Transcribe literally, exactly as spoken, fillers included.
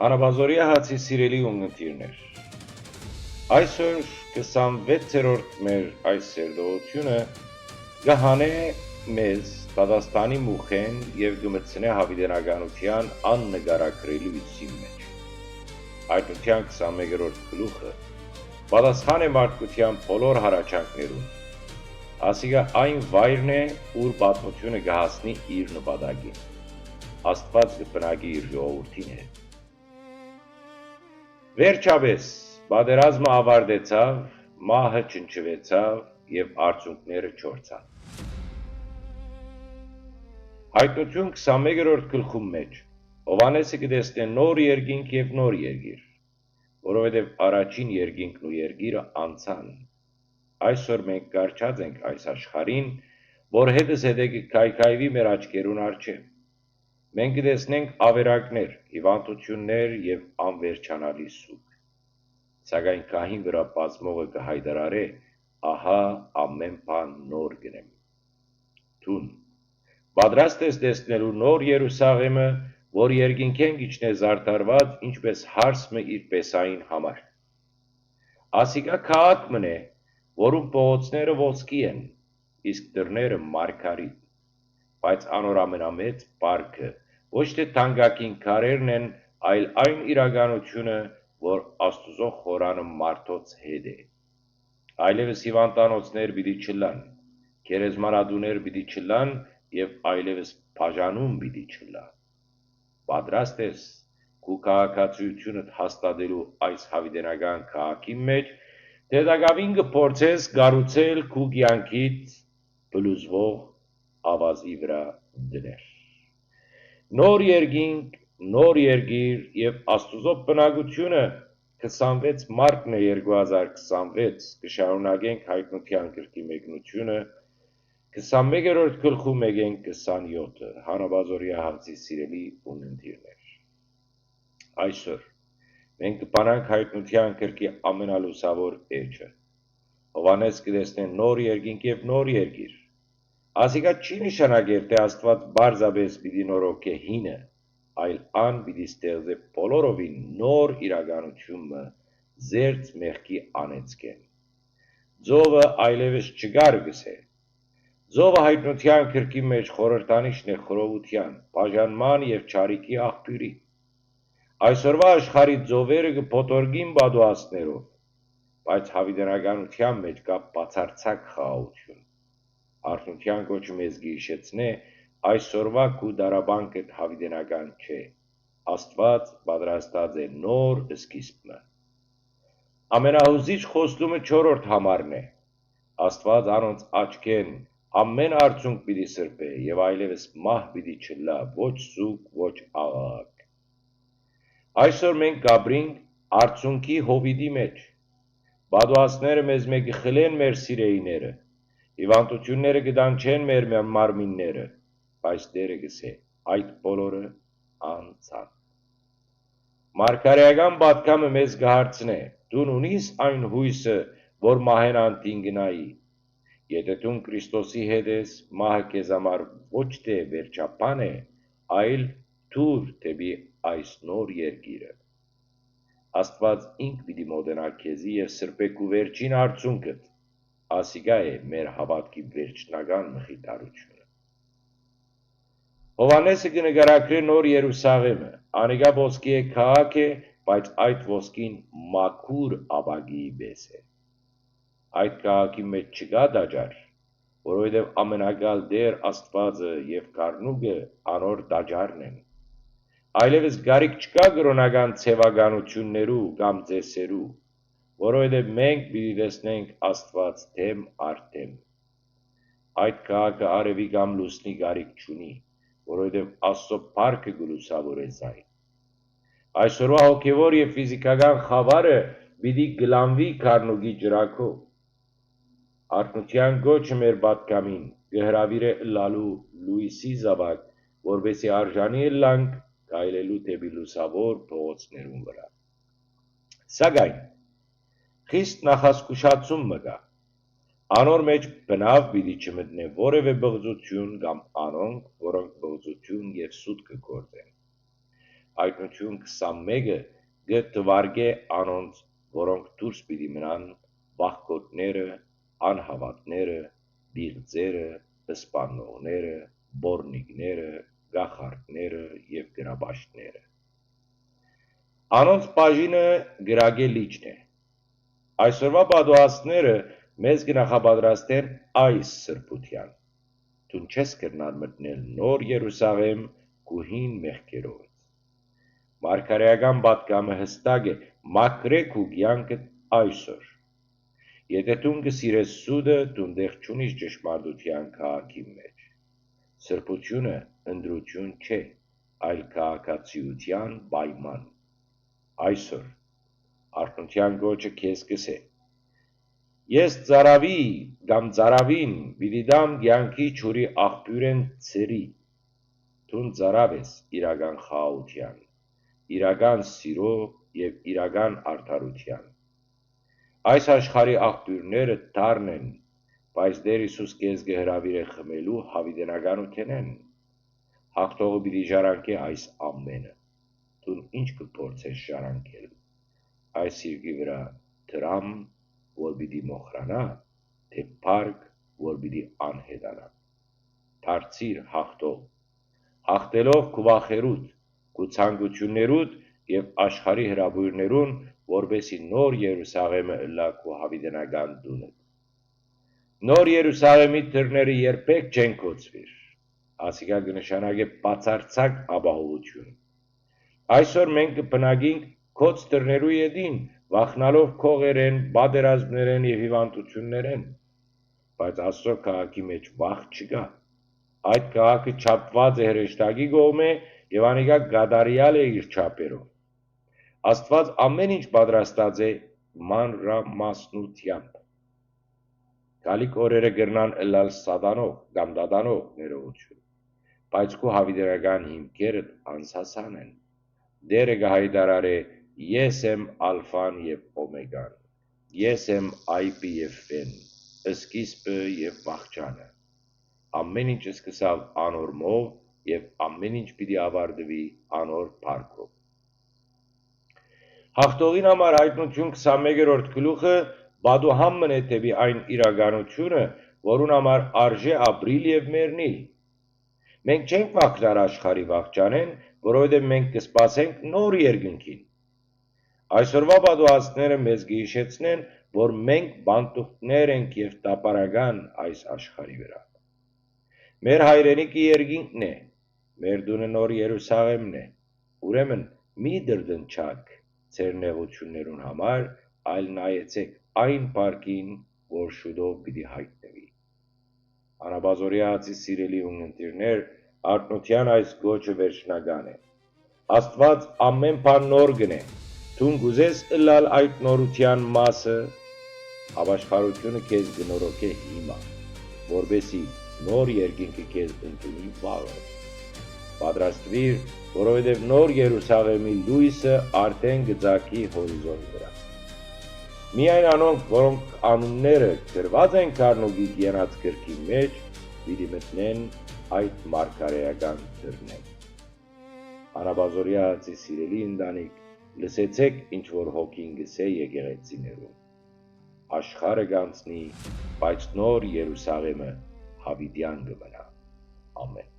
Անապազորի հացի սիրելի ունգընտիրներ, այսօր քսանվեցերորդ մեր այս սերտողութիւնը կը հանէ մեզ դատաստանի մուխէն եւ կը մտցնէ յաւիտենականութեան աննկարագրելի իւծին մէջ։ Հայտնութեան քսանմեկերորդ գլուխը պատասխան է մարդկութեան բոլոր հառաչանքներուն։ Ասիկա այն վայրն է, ուր պատմութիւնը կը հասնի իր նպատակին։ Աստուած կը բնակի իր ժողովուրդին հետ։ Վերջապէս, պատերազմը աւարտեցաւ, մահը չնչուեցաւ եւ արցունքները չորցան։ Հայտնութիւն քսանմեկերորդ գլխուն մէջ Յովհաննէսը կը տեսնէ նոր երկինք եւ նոր երկիր, որովհետեւ առաջին երկինքն ու երկիրը անցան։ Այսօր մենք կառչած ենք այս աշխարհին, որ հետզհետէ կը քայքայուի մեր աչքերուն առջեւ։ Մենք կը տեսնենք աւերակներ, հիւանդութիւններ եւ անվերջանալի սուգ։ Սակայն գահին վրայ բազմողը կը յայտարարէ. «Ահա, ամէն բան նոր կ'ընեմ»։ Դուն պատրաստ ես տեսնելու նոր Երուսաղէմը, որ երկինքէն կ'իջնէ զարդարուած, ինչպէս հարս մը իր պեսային համար։ Ասիկա քաղաք մըն է, որուն փողոցները ոսկի են, իսկ դռները՝ մարգարիտ, բայց անոր ամենամեծ պարկը ոչ թէ թանկագին քարերն են, այլ այն իրականութիւնը, որ Աստուծոյ խորանը մարդոց հետ է։ Այլեւս հիւանդանոցներ պիտի չըլլան, գերեզմանատուներ պիտի չըլլան եւ այլեւս բաժանում պիտի չըլլայ։ Պատրաստ ես քու քաղաքացիութիւնդ հաստատելու այս յաւիտենական քաղաքին մէջ, թէ տակաւին կը փորձես կառուցել քու կեանքիդ փլուզուող աւազի վրայ տներ։ Նոր երկինք, նոր երկիր եւ Աստուծոյ բնակութիւնը քսանվեց մարտն է երկու հազար քսանվեց, կը շարունակենք Հայտնութեան գրքի մեկնութիւնը, քսանմեկերորդ գլխու մէկէն քսանեօթը, Հանապազօրեայ հացի սիրելի ունգընտիրներ։ Այսօր մենք կը բանանք Հայտնութեան գրքի ամենալուսաւոր էջը։ Յովհաննէս կը տեսնէ նոր երկինք եւ նոր երկիր։ Ասիկա չի նշանակեր թէ Աստուած պարզապէս պիտի նորոգէ հինը, այլ ան պիտի ստեղծէ բոլորովին նոր իրականութիւն մը, զերծ մեղքի անեծքէն։ Ծովը այլեւս չկար, կ'ըսէ։ Ծովը Հայտնութեան գրքի մէջ խորհրդանիշն է խռովութեան, բաժանման եւ չարիքի աղբիւրի։ Այսօրուայ աշխարհի ծովերը կը փոթորկին պատուհասներով, բայց յաւիտենականութեան մէջ կայ բացարձակ խաղաղութիւն։ Արթնութեան կոչը մեզ կը յիշեցնէ, այսօրուայ քու տառապանքդ յաւիտենական չէ։ Աստուած պատրաստած է նոր սկիզբ մը։ Ամենահուզիչ խոստումը չորրորդ համարն է։ Աստուած անոնց աչքէն ամէն արցունք պիտի սրբէ եւ այլեւս մահ պիտի չըլլայ, ոչ սուգ, ոչ աղաղակ։ Այսօր մենք կ'ապրինք արցունքի հովիտի մէջ։ Պատուհասները մեզմէ կը խլեն մեր սիրելիները, հիւանդութիւնները կը տանջեն մեր մե-, մարմինները, բայց Տէրը կ'ըսէ. «Այդ բոլորը անցան»։ Մարգարէական պատգամը մեզ կը հարցնէ. «Դուն ունի՞ս այն յոյսը, որ մահէն անդին կը նայի»։ Եթէ դուն Քրիստոսի հետ ես, մահը քեզ համար ոչ թէ վերջաբան է, այլ դուռ դէպի այս նոր երկիրը։ Աստուած ինք պիտի մօտենայ քեզի եւ սրբէ քու վերջին արցունքդ։ Ասիկա է մեր հաւատքի վերջնական մխիթարութիւնը։ Յովհաննէսը կը նկարագրէ նոր Երուսաղէմը, անիկա ոսկի է քաղաք է, բայց այդ ոսկին մաքուր ապակիի պէս է։ Այդ քաղաքի մէջ չկայ տաճար, որովհետեւ ամենակալ Տէր Աստուածը եւ գառնուկը անոր տաճարն են։ Այլեւս կարիք չկայ կրօնական ձեւականութիւններու կամ ծեսերու, որովհետեւ մենք պիտի տեսնենք Աստուած դէմ առ դէմ։ Այդ քաղաքը արեւի կամ լուսնի կարիք չունի, որովհետեւ Աստուծոյ փառքը կը լուսաւորէ զայն։ Այսօրուայ հոգեւոր եւ ֆիզիքական խաւարը պիտի կլանուի գառնուկի ճրագով։ Արթնութեան կոչը մեր պատգամին կը հրաւիրէ ըլլալու լոյսի զաւակ, որպէսզի արժանի ըլլանք քայլելու դէպի լուսաւոր փողոցներուն վրայ։ Սակայն խիստ նախազգուշացում մը կայ։ Անոր մէջ բնաւ պիտի չմտնէ որեւէ պղծութիւն կամ անոնք, որոնք պղծութիւն եւ սուտ կը գործեն։ Հայտնութիւն քսանմէկը կը թուարկէ անոնց, որոնք դուրս պիտի մնան, վախկոտները, անհաւատները, պիղծերը, սպաննողները, պոռնիկները, կախարդները եւ կրապաշտները։ Անոնց բաժինը կրակէ լիճն է։ Այսօրուայ պատուհասները մեզ կը նախապատրաստեն այս սրբութեան։ Դուն չես կրնար մտնել Նոր Երուսաղէմ քու հին մեղքերովդ։ Մարգարէական պատգամը յստակ է, մաքրէ քու կեանքդ այսօր։ Եթէ դուն կը սիրես սուտը, դուն տեղ չունիս ճշմարտութեան քաղաքին մէջ։ Սրբութիւնը ընտրութիւն չէ, այլ քաղաքացիութեան պայման։ Այսօր արթնութեան կոչը քեզ կ'ըսէ. «Ես ծարաւի կամ ծարաւին պիտի տամ կեանքի ջուրի աղբիւրէն ծրի»։ Դուն ծարաւ ես իրական խաղաղութեան, իրական սիրո եւ իրական արդարութեան։ Այս աշխարհի աղբիւրները դառն են, բայց Տէր Յիսուս քեզ կը հրաւիրէ խմելու յաւիտենականութենէն։ Հաղթողը պիտի ժառանգէ այս ամէնը։ Դուն ի՞նչ կը փորձես ժառանգել։ Այս երկրի վրայ դրամ, որ պիտի մոխրանայ, թէ փառք, որ պիտի անհետանայ։ Դարձիր հաղթող, հաղթելով քու վախերուդ, քու ցանկութիւններուդ եւ աշխարհի հրապոյրներուն, որպէսզի Նոր Երուսաղէմը ըլլայ քու յաւիտենական տունդ։ Նոր Երուսաղէմի դռները երբեք չեն կոծուիր։ Ասիկա կը նշանակէ բացարձակ ապահովութիւն։ Այսօր մենք կը բնակենք գոց դռներու ետին, վախնալով քողերէն, պատերազմներէն եւ հիւանդութիւններէն։ Բայց Աստծո քաղաքի մէջ վախ չկայ։ Այդ քաղաքը չափուած է հրեշտակի կողմէ եւ անիկա կատարեալ է իր չափերով։ Աստուած ամէն ինչ պատրաստած է մանրամասնութեամբ։ Գալիք օրերը կրնան ըլլալ սատանող կամ դատանող ներողութիւն, բայց քու յաւիտենական հիմքերդ անսասան են։ Տէրը կը յայտարարէ. «Ես եմ Ալֆան եւ Օմեգան, ես եմ Այպի եւ Ֆեն, սկիզբը եւ վախճանը»։ Ամէն ինչ սկսաւ անոր մով եւ ամէն ինչ պիտի աւարտուի անոր փառքով։ Հաղթողին համար Հայտնութիւն քսանմէկերորդ գլուխը պատուհան մըն է դէպի այն իրականութիւնը, որուն համար արժէ ապրիլ եւ մեռնիլ։ Մենք չենք վախնար աշխարհի վախճանէն, որովհետեւ մենք կը սպասենք նոր երկնքին։ Այսօրուայ պատուհասները մեզ կը յիշեցնեն, որ մենք պանդուխտներ ենք եւ տապարական այս աշխարհի վրայ։ Մեր հայրենիքը երկինքն է, մեր տունը Նոր Երուսաղէմն է։ Ուրեմն մի դրդնչաք ձեր նեղութիւններուն համար, այլ նայեցէք այն փառքին, որ շուտով պիտի յայտնուի։ Անապազօրեացի սիրելի ունգընտիրներ, արթնութեան այս կոչը վերջնական է։ Աստուած ամէն բան նոր կ'ընէ։ Դուն կ'ուզե՞ս ըլլալ այդ նորութեան մասը։ Ապաշխարութիւնը քեզ կը նորոգէ հիմա, որպէսզի նոր երկինքը քեզ ընդունի վաղը։ Պատրաստուիր, որովհետեւ Նոր Երուսաղէմի լոյսը արդէն կը ծագի հորիզոնի վրայ։ Միայն անոնք, որոնք անունները գրուած են գառնուկի կենաց գրքին մէջ, պիտի մտնեն այդ մարգարէական դռնէն։ Անապազօրեացի սիրելի ընտանիք, լսեցէք, ինչ որ Հոգին կ'ըսէ եկեղեցիներուն. «Աշխարհը կ'անցնի, բայց Նոր Երուսաղէմը յաւիտեան կը մնայ»։ Ամէն։